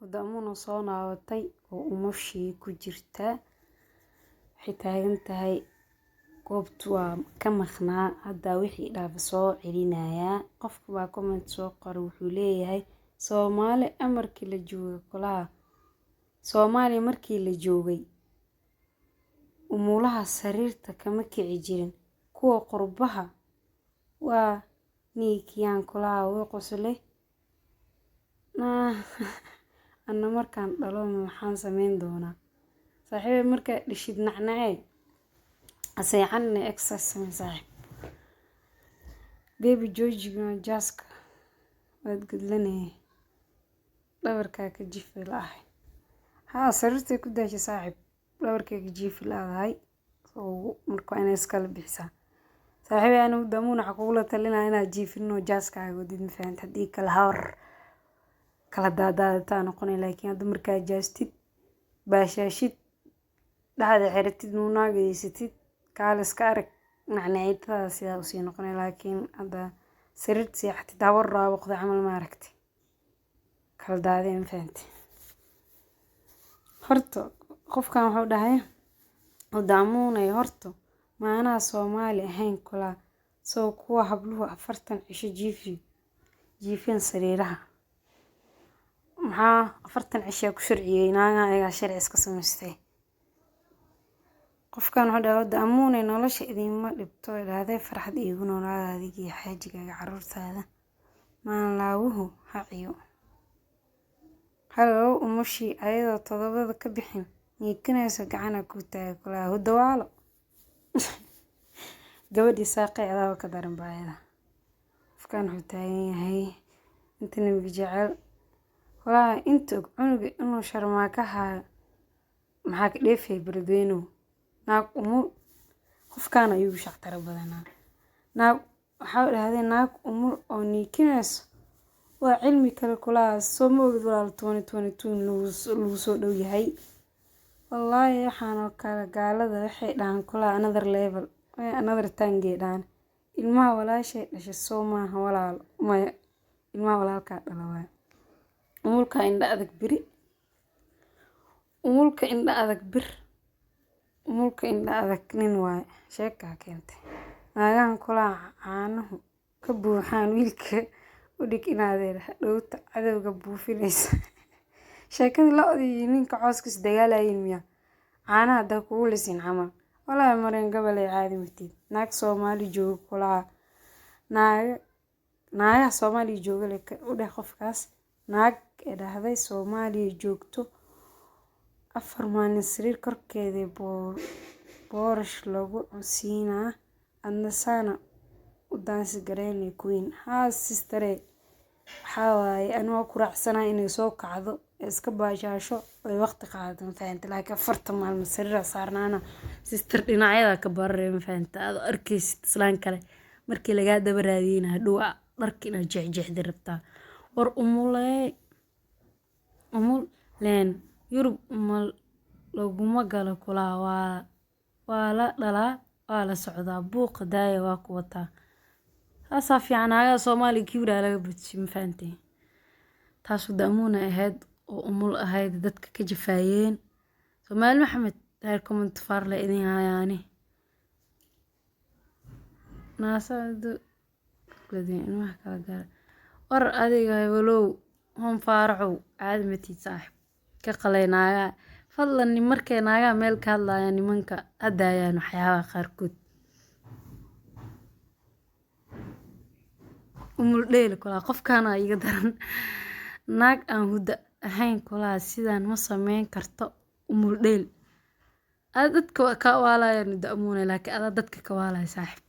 Hudamuna soo naabatay oo umushii ku jirta. Waxay taagan tahay goobtu waa ka maqnaa, hadda wixii dhaafa soo celinayaa. Qofka baa comment soo qoray, wuxuu leeyahay Soomaali amarkii la joogay kulaha, Soomaali markii la joogay umulaha sariirta kama kici jirin, kuwa qurbaha waa niikiyaan kulaha, way qoslay. Anna markaan dhalo maxaan sameyn doonaa? Saaxiibey, markaa dhishid nacnacee aseexanne, exercise samee saaxiib. Baby joojiga jaaska waad gudlanee, dhabarkaa ka jiifi la'ahay. Haa, sariirtay ku daashay saaxiib, dhabarkay ka jiifi la'adahay. So marka waa inay iskala bixisaa saaxiibey. Anigu damuun waxaa kugula talinaya inaad jiifin oo jaaskaaga wadid, ma fahantay? Haddii kale hawar kala daadaadataa noqonay. Laakiin hadda markaa jaastid, baashaashid, dhexda xiratid, nuunaageysatid, kaale iska arag, nacnaciitada sidaa usii noqonay. Laakiin hadda sariirta seexatid, hawar raawaqda camal, ma aragtay, kala daadeen, ma fahantay? Horta qofkan wuxuu dhahay hudaamuunay, horta maanaa Soomaali ahayn kulaa soo kuwa habluhu 40 cisho jiifi jiifin sariiraha. Maxaa 40 cishaa ku sharciyey? Naagaha ayagaa sharci iska samaystay. Qofkan wuxuu dhahay hudaamuunay, nolosha idiinma dhibto idhaahdee, farxad iigu noolaada adiga iyo xaajigaaga, caruurtaada maanlaawuhu ha ciyo. Halow, umushii ayadoo todobada ka bixin niikinayso gacana ku taaga kulaa hudawaalo. Gabadhii saaqay adaaba ka daran baayada. Qofkan wuxuu taagan yahay inta nabiga jecel walaahi, inta og cunuga inuu sharmaa ka haayo maxaa ka dheefay beledweynow? Naag umul, qofkaan ayuu shactaro badanaa. Naag waxaa dhahdeen naag umul oo niikinayso waa cilmi kale kulaha. Soo ma ogid walaal 2022 in lagu soo dhow yahay? Wallaahi waxaan oo kale gaalada waxay dhahaan kulaha another level, another tangay dhahaan. Ilmaha walaashay dhashay soo maaha walaal? Maya, ilmaha walaalkaa dhala waay. Umulka indha adag beri, umulka indha adag bir, umulka indha adag nin waaye. Sheekaa keentay naagahan kulaha caanuhu ka buuxaan wiilka u dhig inaadeer, hadhowta cadowga buufinaysa. Sheekada lo'da iyo ninka cawska is dagaalayeen miyaa? Caanaha haddaa kugu lisin camal. Walaahi Maryan gabaley caadi matid. Naag Soomaali jooga kulaha, naaga naagaha Soomaaliya jooga le u dheh qofkaas. Naag ee dhahday Soomaaliya joogto 4 maalin sariir korkeeda boorash lagu siinaa, adna saana u daansi gareynay queen. Haa sistere, waxaa waaye ani waa ku raacsanahay inay soo kacdo ee iska baashaasho ay waqti qaadato, ma fahantay? Laakiin 40 maalmood sariir saarnaana sister, dhinacyada ka bararey, ma fahantay? Adoo arkaysid islaan kale markii lagaa daba raadiyeyna, hadhow dharka inaad jeexjeexdi rabtaa. War umulee, umul leen Yurub umal laguma galo kulaa, waa la dhalaa, waa la socdaa, buuqa daaya, waa ku wataa. Saasaa fiican. Naagaha Soomaaliya kibraa laga badishay, ma fahantay? Taasu daamuuna ahayd oo umul ahayd dadka ka jafaayeen. Soomaali Maxamed reer comment faarle idin hayaani naasadu ilmaha kala gaara. War adiga walow hon faaraxow, caadi matid saaxib. Ka qalay naagaha fadlan. Markay naagaha meel ka hadlayaan, nimanka hadayaan waxyaabaha qaarkood. Umul dheeli kulaa, qofkaana iga daran. Naag aan hudda ahayn kulaa sidaan ma sameyn karto. Umul dheel ada dadka waa kaa waalayaan hudda amuune, laakiin adaa dadka ka waalaya saaxib.